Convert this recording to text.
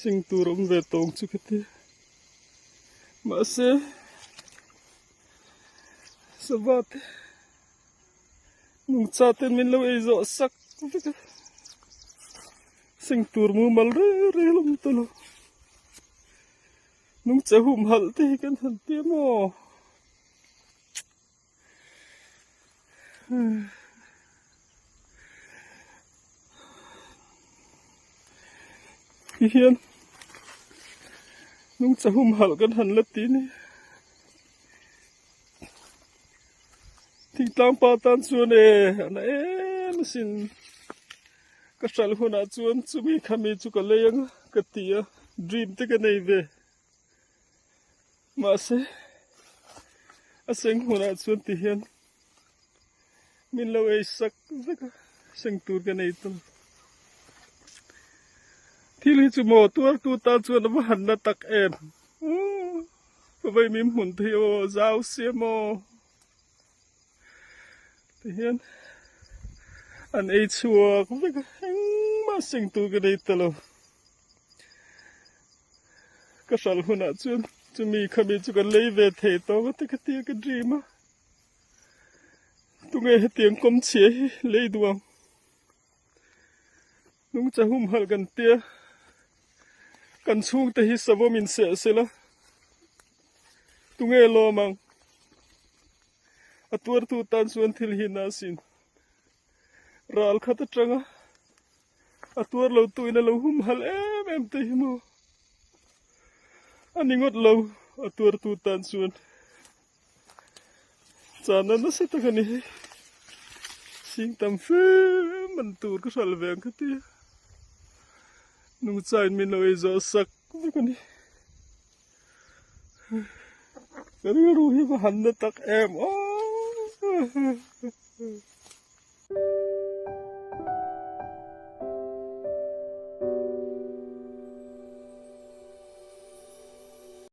Sing tur awm ve tawng chu ka ti. Mahse sava te nungcha ten min lo ei zawh sak vek a. Sing tur mumal reng reng a awm ta lo. Nungcha humhalh te hi kan han ti a maw? Ti hian nungcha humhalh kan han la ti ni. Thingtlang pa tan chuan e a na em asin. Ka hralh hunah chuan chumi khami chu ka lei ang a ka ti a, dream te ka nei ve. Mahse a seng hmunah chuan ti hian min lo ei sak vek a, seng tur ka nei tawh. Thil hi chu maw tuartu tan chuan a va han na tak em. Ka vaimim hmun te hi aw zau sia maw. Ti hian an ei chhuak vek a, engmah seng tur ka nei ta lo. Ka hralh hunah chuan chumi khami chu kan lei ve thei tawk a ti ka tia ka dream a. Tunge hetiang kawm chhia hi lei duh ang. Nungcha humhalh kan tia kan chhungte hi savawm in seh sela tunge lawm ang. A tuartu tan chuan thil hi na sin. Ral khat atanga a tuar lo tuin a lo humhalh em em te hi maw. A ni ngawt lo a tuartu tan chuan chana nasa tak a ni hei. Sing tam fe man tur ka hral ve ang kha tia. Nungchain min lo ei zawh sak vek a ni. Ka rilru hi va han na tak em aw.